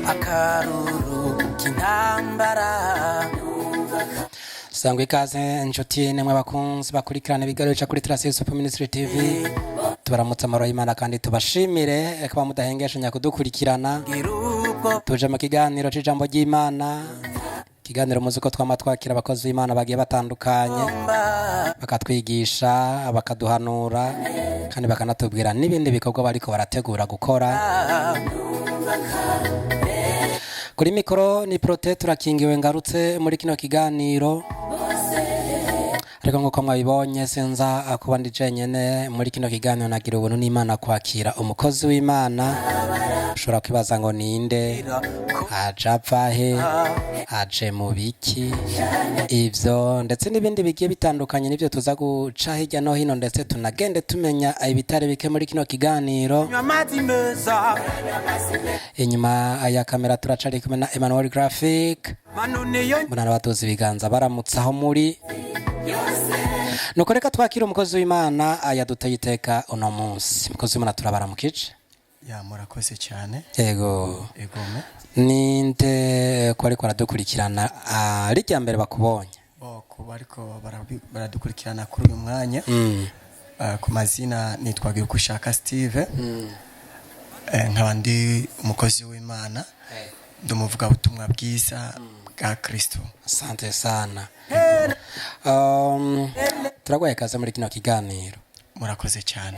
Akaruru k'intambara. Sangwa ikaze inshuti nimwe bakunzi bakurikirana ibiganiro bica kuri Tracey Super Ministry TV. Tubaramutse amahoro y'Imana kandi tubashimire kuba mudahengeshanya kudukurikirana. Gira ubwo. Tuje mu kiganiro c'ijambo ry'Imana, ikiganiro muzi ko twama twakira abakozi b'Imana bagiye batandukanye, bakatwigisha, bakaduhanura kandi bakanatubwira n'ibindi bikorwa bariko barategura gukora. Kuri mikoro ni Prote turakingiwe, ngarutse muri kino kiganiro, ariko nk'uko mwabibonye sinza kuba ndi jenyene muri kino kiganiro. Nagira ubuntu n'Imana kwakira umukozi w'Imana. Ushobora kwibaza ngo ninde aje, ava he, aje mu biki? Ivyo ndetse n'ibindi bigiye bitandukanye nivyo tuza guca hirya no hino, ndetse tunagende tumenya ibitari bike muri kino kiganiro. Nywa amazi meza. Inyuma ya kamera turacari kumwe na Emmanuel Graphic. Manu niyo. Munana batuzi ibiganza baramutse aho muri. Nuko reka twakire umukozi w'Imana yaduteye iteka uno munsi. Umukozi w'Imana, turabaramukije. Ya, murakoze cyane. Yego. Egome. Ninde ko ariko aradukurikirana ari rya mbere bakubonye? Bo kuba ariko baradukurikirana kuri uyu mwanya, ku mazina nitwa Girikushaka Steve, nkaba ndi umukozi w'Imana, ndi umuvugabutumwa bwiza bwa Kristo. Asante sana. Turaguhaye ikaze muri kino kiganiro. Murakoze cyane.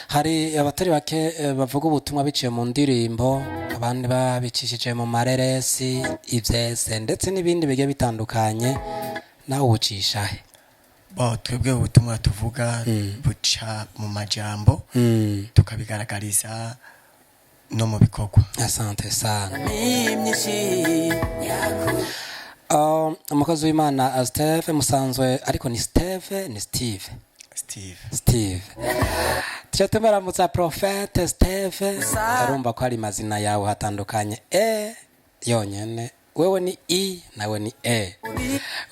Hari abatari bake bavuga ubutumwa biciye mu ndirimbo, abandi babicishije mu mareresi, ivyese ndetse n'ibindi bigiye bitandukanye. Nawe ubucisha he? Bo twebwe ubutumwa tuvuga buca mu majambo, tukabigaragariza no mu bikorwa. Asante sana. Ni myinshi. Umukozi w'Imana Steve musanzwe, ariko ni Steve, ni Steve? Steve. Steve, tujya tubaramutsa Prophète Steve. Arumva ko hari amazina yawe hatandukanye e yonyene. Wewe ni i, nawe ni e,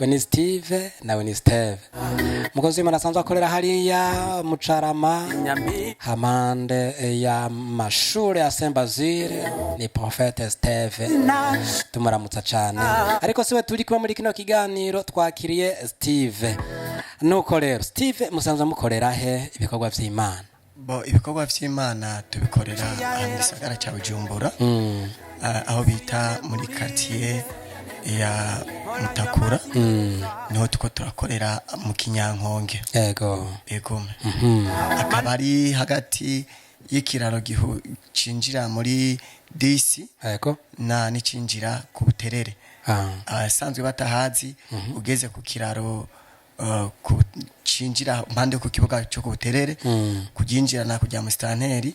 we ni Steve, nawe ni Steve. Umukozi w'Imana asanzwe akorera hariya Mucarama, Nyami. hamande ya mashure ya Saint Basile, ni Prophète Steve, tumuramutsa cyane. Ariko siwe turi kuba muri kino kiganiro, twakiriye Steve. Nuko rero Steve, musanzwe mukorera he ibikorwa vy'Imana? Bo ibikorwa vy'Imana tubikorera aha mu gisagara cya Bujumbura, aho bita muri quartier ya Mutakura, niho tuko turakorera mu Kinyankonge. Egome, akaba ari hagati y'ikiraro cinjira muri disi na n'icinjira ku Buterere. Abasanzwe batahazi, ugeze ku kiraro cinjira impande ku kibuga cyo ku Buterere, kuryinjira na kujya mu sitanteri,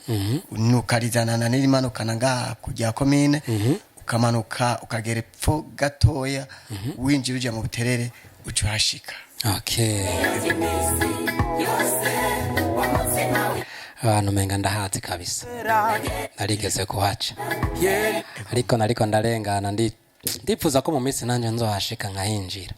nukarizanana n'irimanukana ngaha kujya komine, ukamanuka ukagera epfo gatoya, winjira uja mu Buterere, uca uhashika. Okay, abantu umenga ndahazi kabisa, narigeze kuhaca, ariko nariko ndarengana. Ndipfuza ko mu minsi nanjye nzohashika nkahinjira.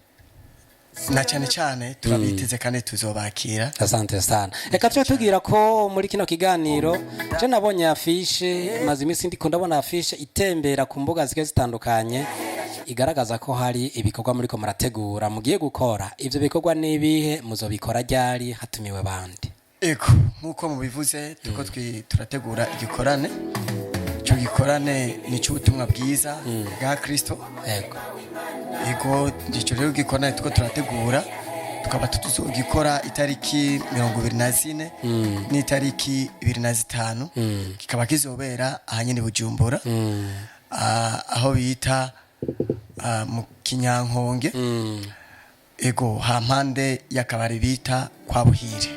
Na cyane cyane turabiteze kandi tuzobakira. Asante sana. Reka tujye tubwira ko muri kino kiganiro je nabonye afishe, maze iminsi ndiko ndabona afishe itembera ku mbuga zigiye zitandukanye, igaragaza ko hari ibikorwa muriko murategura mugiye gukora. Ivyo bikorwa n'ibihe? Muzobikora ryari? Hatumiwe bande? Ego, nk'uko mubivuze, tuko turategura igikorane. Icyo gikorane ni icy'ubutumwa bwiza bwa Kristo. Ego, icyo rero gikorane tuko turategura, tukaba tuzogikora itariki 24 n'itariki 25, kikaba kizobera ahanyene Bujumbura, aho bita mu Kinyankonge, ego, hampande y'akabari bita kwa Buhire.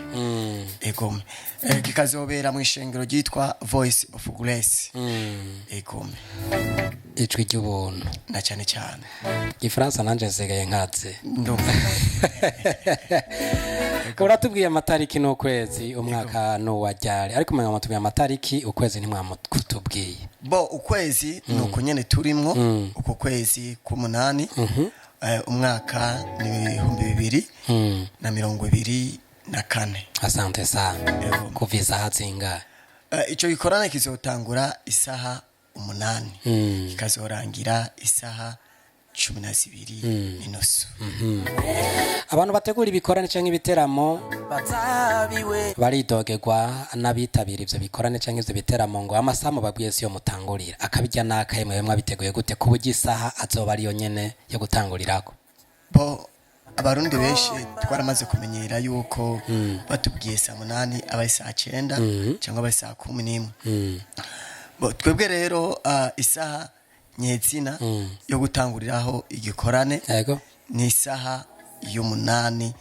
Ego, kikazobera mu ishengero ryitwa Voice of Grace. Ego. Ijwi ry'ubuntu. Na cyane cyane. Igifaransa nanje nsigaye nkaze. Ndumva. Uratubwiye amatariki n'ukwezi, umwaka n'uwajyari, ariko umenga mutubwiye amatariki, ukwezi ntimwamutubwiye. Bo ukwezi ni uko nyene turimwo, uku kwezi k'umunani, umwaka ni 2024. Asante sana. Ego. Kuva isaha zingahe? Ico gikorane kizotangura isaha 8, kikazorangira isaha 12:30. Abantu bategura ibikorane canke ibiteramo Bazabiwe. baridogerwa n'abitabira ivyo bikorane canke ivyo biteramo ngo amasaha mubabwiye siyo mutangurira, akabirya n'akaye. Mwewe mwabiteguye gute ku buryo isaha azoba ariyo nyene yo gutangurirako? Bo abarundi benshi twaramaze kumenyera yuko batubwiye saa 8 aba ari saa 9 cyangwa aba ari saa 11. Bo twebwe rero isaha nyezina yo gutanguriraho igikorane ni isaha y'8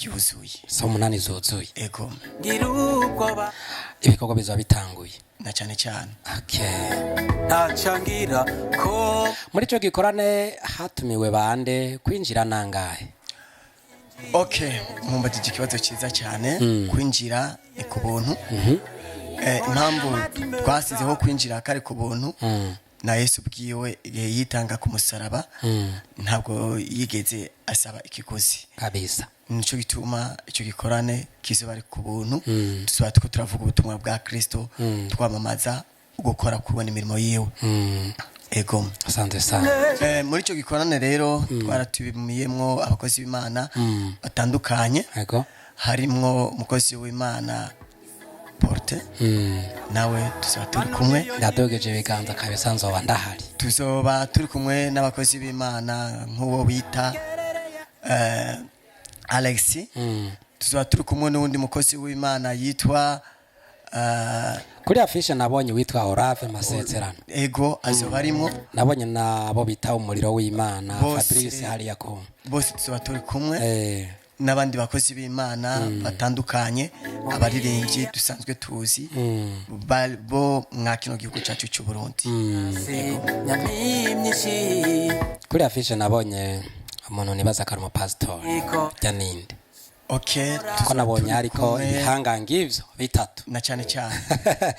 yuzuye. Saa 8 zuzuye? Ego. Ngira ubwoba. Ibikorwa bizoba bitanguye. Na cyane cyane. Okay. Ntacangira ko. Muri ico gikorane hatumiwe bande? Kwinjira nangahe? Okay, mumbajije ikibazo cyiza cyane. Kwinjira ni ku buntu. Impamvu twasizeho kwinjira kari ku buntu, na Yesu ubwiwe igihe yitanga ku musaraba ntabwo yigeze asaba ikiguzi. Kabisa. Nico gituma icyo gikorane kizoba ari ku buntu. Tuzoba turiko turavuga ubutumwa bwa Kristo, twamamaza gukora kubona imirimo yiwe. Ego. Asante sana. Muri icyo gikorane rero twaratumiyemwo abakozi b'Imana batandukanye, harimwo umukozi w'Imana Porte, nawe tuzaba turi kumwe. Ndadogeje ibiganza kabisa, nzoba ndahari. Tuzoba turi kumwe n'abakozi b'Imana nk'uwo bita Alexi. Tuzoba turi kumwe n'uwundi mukozi w'Imana yitwa Kuri afishe nabonye witwa Orave Masezerano. Ego, azoba arimo. Nabonye nabo bita umuriro w'Imana. Bose. Fabrice hariya ko Bose tuzoba turi kumwe n'abandi bakozi b'Imana batandukanye, abaririmbyi dusanzwe tuzi bo mwa kino gihugu cyacu cy'u Burundi. Nyamimyishi. Kuri afishe nabonye umuntu nibaza ko ari umupasitori. Iko. Rya ninde? Okay. Ko nabonye hariko ibihangange ivyo bitatu. Na cyane cyane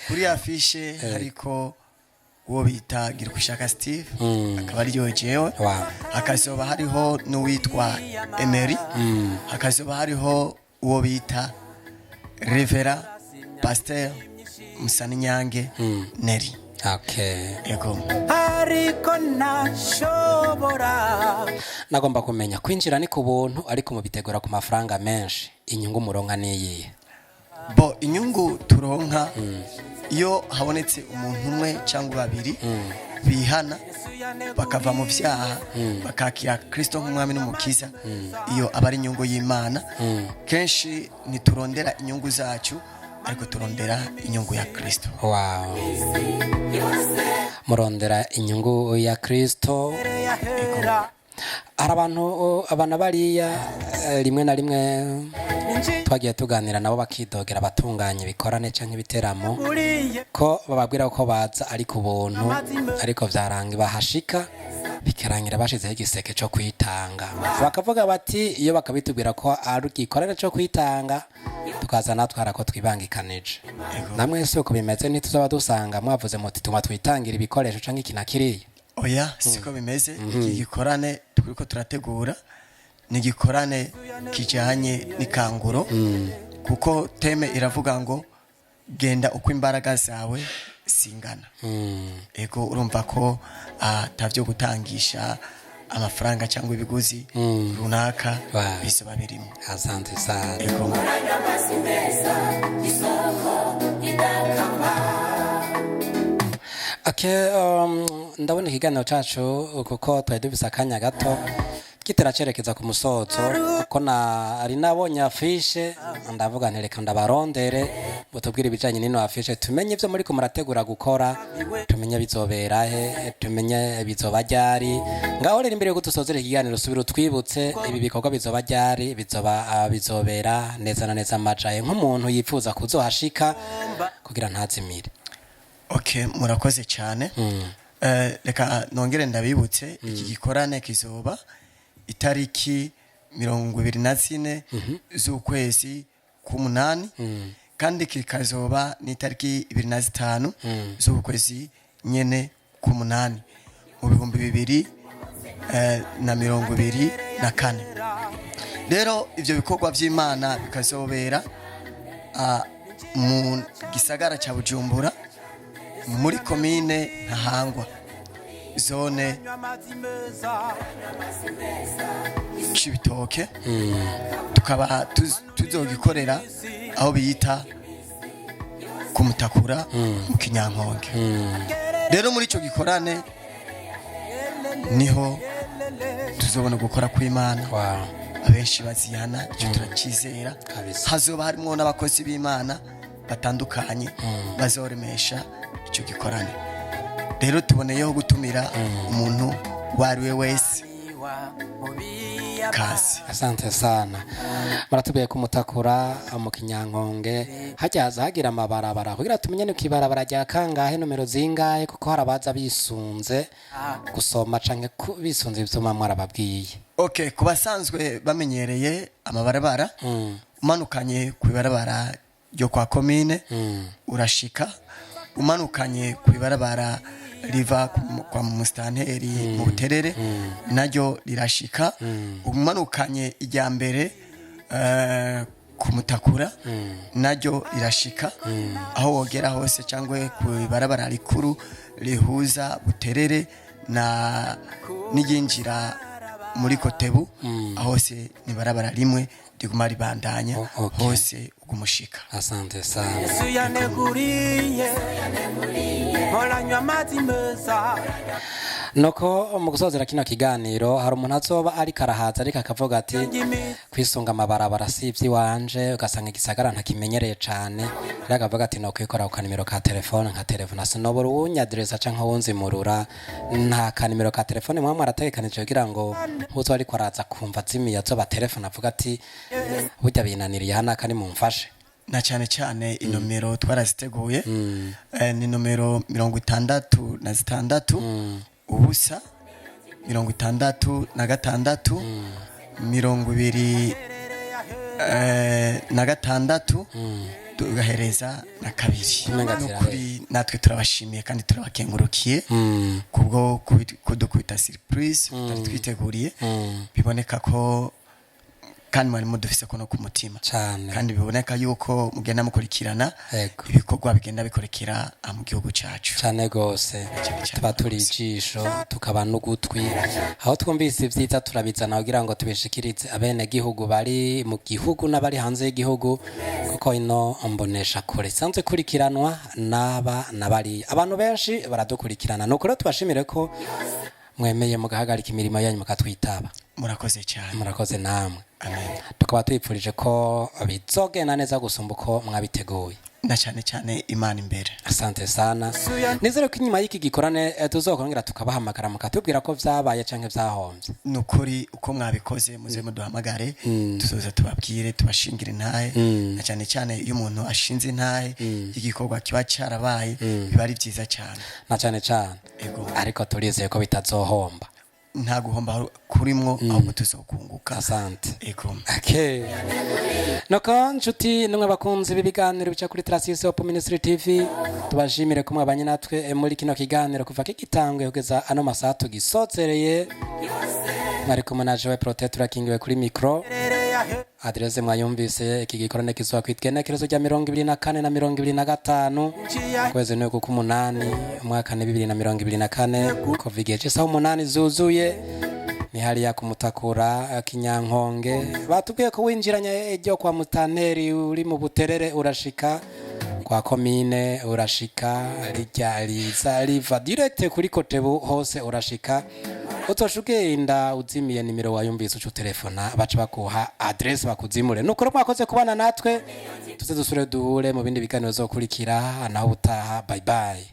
kuri afishe hariko uwo bita Girikushaka Steve, akaba ariyo jewe. Hakazoba hariho n'uwitwa Emery, hakazoba hariho uwo bita Revera Pasteur Musaninyange Neri. Okay. Ego. Ariko ntashobora. Nagomba kumenya, kwinjira ni ku buntu ariko mubitegura ku mafaranga menshi, inyungu muronka niyihe? Bo inyungu turonka, iyo habonetse umuntu umwe cyangwa babiri bihana bakava mu byaha bakakira Kristo nk'umwami n'umukiza, iyo aba ari inyungu y'Imana. Kenshi ntiturondera inyungu zacu, ariko turondera inyungu ya Kristo. Wow. Murondera inyungu ya Kristo. Yahera. Hari abantu abana bariya rimwe na rimwe twagiye tuganira nabo bakidogera abatunganya ibikorane canke ibiteramo Uriye. ko bababwira ko baza ari ku buntu, ariko vyaranga bahashika bikarangira bashizeho igiseke co kwitanga, bakavuga bati iyo bakabitubwira ko ari igikorane co kwitanga tukaza natwara ko twibangikanije. Namwe si uko bimeze? Ntituzaba dusanga mwavuze muti tuma twitangira ibikoresho canke iki na kiriya? Oya, siko bimeze. Iki gikorane turiko turategura ni igikorane kijyanye n'ikanguro, kuko thème iravuga ngo genda uko imbaraga zawe zingana. Ego, urumva ko atavyo gutangisha amafaranga cyangwa ibiguzi runaka bizoba birimo. Asante sana. Ego. Okay, ndabona ikiganiro cacu, kuko twari dufise akanya gato, kitera cerekeza ku musozo, kuko na ari nabonye afishe ndavuga nti reka ndabarondere mutubwire ibijanye n'ino afishe, tumenye ivyo muriko murategura gukora, tumenye bizobera he, tumenye bizoba ryari. Ngaho rero, imbere yuko dusozera ikiganiro, subira utwibutse ibi bikorwa bizoba ryari, bizoba bizobera neza na neza amajaye, nk'umuntu yifuza kuzohashika kugira ntazimire. Okay, murakoze cyane. Reka nongere ndabibutse, iki gikorane kizoba itariki 24 z'ukwezi k'umunani, kandi kikazoba n'itariki 25 z'ukwezi nyene k'umunani mu 2024. Rero ivyo bikorwa vy'Imana bikazobera mu gisagara ca Bujumbura. Muri komine Ntahangwa, zone Cibitoke, tukaba tuzogikorera aho biyita Kumutakura mu Kinyankonge. Rero muri ico gikorane niho tuzobona gukora kw'Imana. Abenshi bazihana, icyo turacyizera. Kabisa. Hazoba harimo n'abakozi b'Imana batandukanye bazoremesha icyo gikorane. Rero tuboneyeho gutumira umuntu uwo ari we wese kazi. Asante sana. Muratubwiye Kumutakura mu Kinyankonge, hajya haza hagira amabarabara kugira tumenye ni kw'ibarabara rya kangahe, nomero zingahe, kuko hari abaza bisunze gusoma canke bisunze ivyo muba mwarababwiye. Okay, ku basanzwe bamenyereye amabarabara, umanukanye ku ibarabara ryo kwa komine urashika, umanukanye ku ibarabara riva kwa musitanteri mu Buterere naryo rirashika, umanukanye ijya mbere ku Mutakura naryo rirashika. Aho wogera hose cyangwa ku ibarabara rikuru rihuza Buterere na n'iryinjira muri Kotebu, aho hose ni barabara rimwe riguma ribandanya. Hose ugumushika. Asante sana. Yesu yaneguriye nkoranywa amazi meza. Nuko mu gusozera kino kiganiro, hari umuntu azoba ariko arahaza ariko akavuga ati kwisunga amabarabara si iby'iwanje, ugasanga igisagara ntakimenyereye cane, rero akavuga ati nokwikora ku kanimero ka telefone nka telefone sinobora uwunyaderesa canke uwunzimurura. Nta kanimero ka telefone mwaba mwarategekanije kugira ngo uzo ariko araza kumva azimiye azoba telefone avuga ati burya binaniriye hano aka nimumfashe? Na cyane cyane inomero twaraziteguye. Ni nomero 66 0 66 26 tugahereza na 2. Umenga Nukuri natwe turabashimiye kandi turabakengurukiye kubwo kudukubita surprise tutari twiteguriye. Biboneka ko kandi mwari mudufise ko no ku mutima. Cane. Kandi biboneka yuko mugenda mukurikirana ibikorwa bigenda bikurikira mu gihugu cacu. Cane gose. Cane cane. Tuba turi ijisho tukaba n'ugutwi. Aho twumvise ibyiza turabizana kugira ngo tubishikirize abenegihugu bari mu gihugu n'abari hanze y'igihugu, kuko ino mbonesha kure isanzwe ikurikiranwa n'aba na bariya. Abantu benshi baradukurikirana. Nuko rero tubashimire ko mwemeye mugahagarika imirimo yanyu mukatwitaba. Murakoze cyane. Murakoze namwe. Amen. Tukaba twipfurije ko bizogenda neza gusumba uko mwabiteguye. Na cyane cyane Imana imbere. Asante sana. Nizere ko inyuma y'iki gikorane tuzokongera tukabahamagara mukatubwira ko vyabaye canke vyahombye. Nukuri uko mwabikoze muze muduhamagare, tuzoza tubabwire, tubashingire intahe. Na cyane cyane iyo umuntu ashinze intahe igikorwa kiba cyarabaye, biba ari byiza cyane. Na cane cane. Ego. Ariko turizeye ko bitazohomba. Nta guhomba kurimwo, ahubwo tuzokunguka. Asante. Ego. Okay. Nuko nshuti nimwe bakunzi b'ibiganiro bica kuri Trasisi Hope Ministry TV, tubashimire ko mwabanye natwe muri kino kiganiro kuva kigitanguye kugeza ano masaha tugisozereye. Mwari kumwe na Joe Prote, turakingiwe kuri mikro. Aderese mwayumvise. Iki gikorane kizoba kw'igenekerezo rya 24 na 25 kwezi n'uku k'umunani, umwaka ni 2024, kuva igihe c'isaha 8 zuzuye. Ni hariya Kumutakura, Kinyankonge. Batubwiye ko winjiranye iryo kwa mutanteri uri mu Buterere urashika, kwa komine urashika, rijya riza riva direct kuri Kotebu hose urashika. Utosha ugenda uzimiye, nimero wayumvise, uca utelefona baca bakuha adresse bakuzimure. Nuko rero mwakoze kubana natwe, tuze dusure duhure mu bindi biganiro zokurikira. Naho ubutaha, bye bye.